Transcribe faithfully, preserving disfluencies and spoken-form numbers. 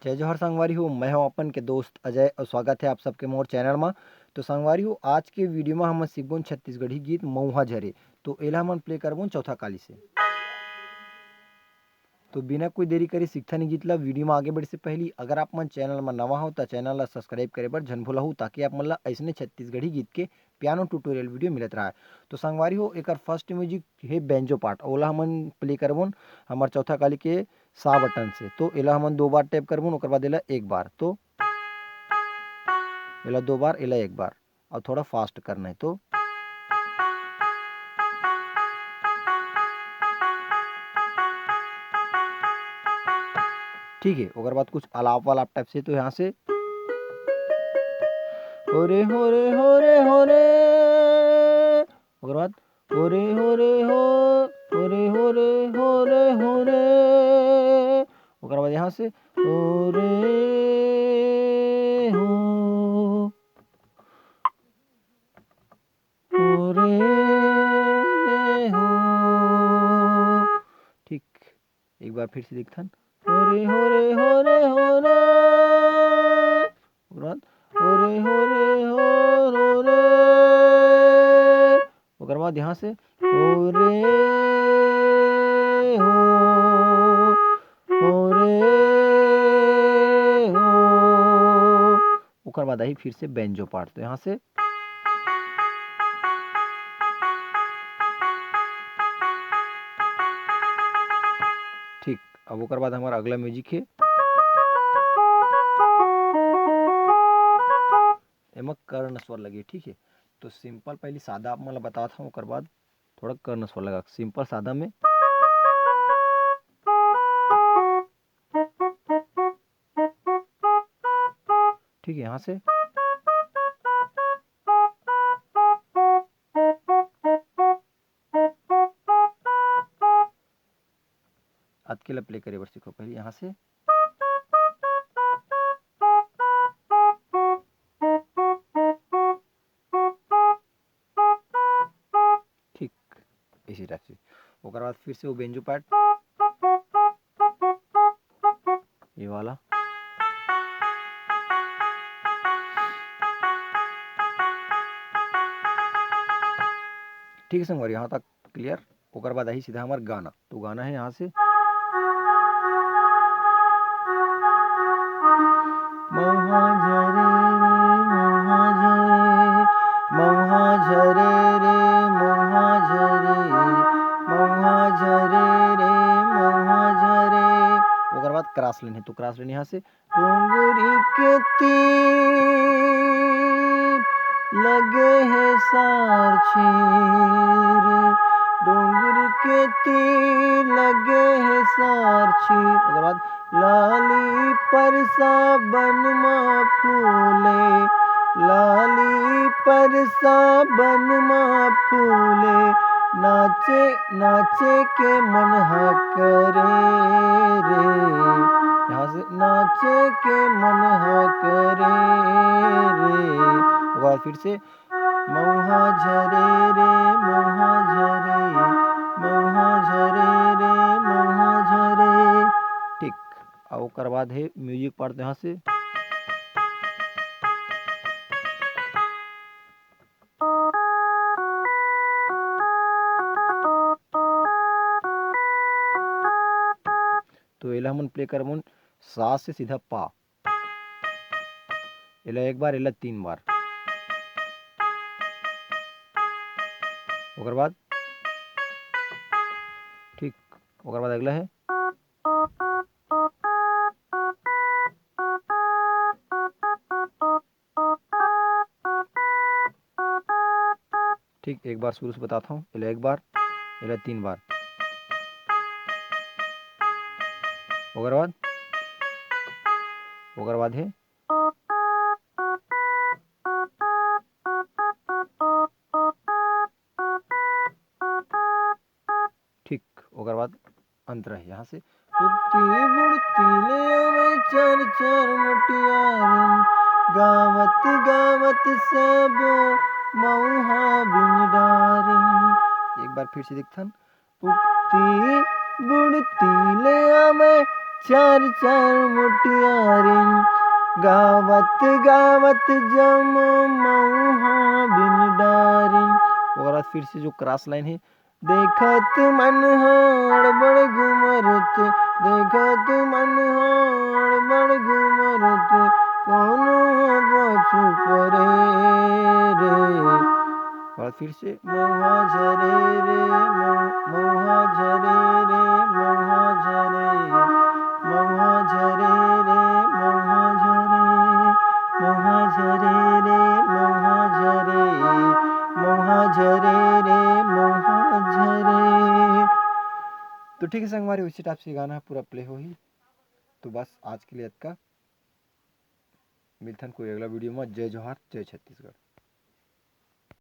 जय जोहार संगवारी हो, मैं हूं अपन के दोस्त अजय और स्वागत है आप सबके मोर चैनल मा। तो संगवारी हो, आज के वीडियो मा हमन सीखबोन छत्तीसगढ़ी गीत मऊहा झरे। तो एला हमन प्ले करबोन चौथा काली से। तो बिना कोई देरी करे सीखथन गीत ला। वीडियो मा आगे बढ़े से पहली अगर आप मन चैनल मा नवा हो तो चैनल ला सब्सक्राइब करे बर झन भूलहू, ताकि आप मन ला अइसने छत्तीसगढ़ी गीत के पियानो ट्यूटोरियल वीडियो मिलत रहा। तो संगवारी हो, एकर फर्स्ट म्यूजिक हे बेंजो पार्ट, ओला हमन प्ले करबोन हमर चौथा काली के सा बटन से। तो एला हमन दो बार टैप करबोन, ओकर बाद एला एक बार। तो एला दो बार, एला एक बार, और थोड़ा फास्ट करना है। तो ठीक है, ओकर बाद कुछ अलाप वाला टाइप से, तो यहाँ से हो रे, हो रे, हो रे, हो रे, ओकर बाद हो रे, हो रे, हो, हो रे, हो रे, हो रे, हो रे, ओकर बाद यहाँ से हो रे, हो, हो रे, हो। ठीक, एक बार फिर से देखथन। हो रे, हो रे, हो रे, हो रे। ओकर बाद हो रे, हो रे, हो, हो रे। ओकर बाद यहाँ से हो रे, हो, हो रे, हो। ओकर बाद आही फिर से बेंजो पार्ट। तो यहाँ से ठीक, अब ओकर बाद हमारा अगला म्यूजिक है, एमा कर्ण स्वर लगे, ठीक है। तो सिंपल पहली सादा आप मन ला बतात हूँ, ओकर बाद थोड़ा कर्ण स्वर लगा। सिंपल सादा में, ठीक है, यहाँ से अतके ला प्ले करे बर सीखो पहले यहाँ से। ठीक, इसी टाइप से। ओकर बाद फिर से वो बेंजो पार्ट, ये वाला। ठीक है संगवारी, यहाँ तक क्लियर। ओकर बाद आही सीधा हमार गाना। तो गाना है यहाँ से, मऊहा झरे रे, मऊहा झरे, मऊहा झरे रे, मऊहा झरे, मऊहा झरे रे, मऊहा झरे। ओकर बाद क्रॉस लाइन है, तो क्रॉस लाइन यहाँ से, डोंगरी के तीर लगे हे सार चीर, डोंगरी के तीर लगे हे सार चीर। ओकर बाद लाली परसा बन मा फूले, लाली परसा बन मा फूले, नाचे नाचे के मन ह करे रे, यहाँ से नाचे के मन ह करे रे। ओकर बाद फिर से, मऊहा झरे रे, मऊहा झरे, मऊहा झरे रे, मऊहा झरे। ठीक, अब ओकर बाद है म्यूजिक पार्ट यहाँ से। तो एला हमन प्ले करबोन सा से सीधा पा। एला एक बार, एला तीन बार। ओकर बाद ठीक, ओकर बाद अगला है। ठीक, एक बार शुरू से बताता हूँ। एला एक बार, एला तीन बार। ओकर बाद, ओकर बाद है। ठीक, ओकर बाद अंतरा है यहाँ से। उड़ती बुड़ती ले आवे चार चार मुटियारिन, गावत गावत सब मऊहा बिन डारिन। एक बार फिर से देखथन। उड़ती बुड़ती ले आवे चार चार मुटियारिन, गावत गावत जम मऊहा बिन डारिन। ओकर बाद फिर से जो क्रॉस लाइन है, देखत मन हड़बड़ गुमरत, देखत मन हड़बड़ गुमरत, कोनो बचु परे रे। और फिर से, मऊहा झरे रे, मऊ-, मऊहा झरे रे, मऊहा झरे, मऊहा झरे रे, मऊहा झरे, मऊहा झरे रे, मऊहा झरे, मऊहा झरे रे, मऊहा झरे। तो ठीक है संगवारी, उसी टाइप से गाना पूरा प्ले होही। तो बस आज के लिए अतका, मिलथन कोई अगला वीडियो में। जय जोहार, जय छत्तीसगढ़।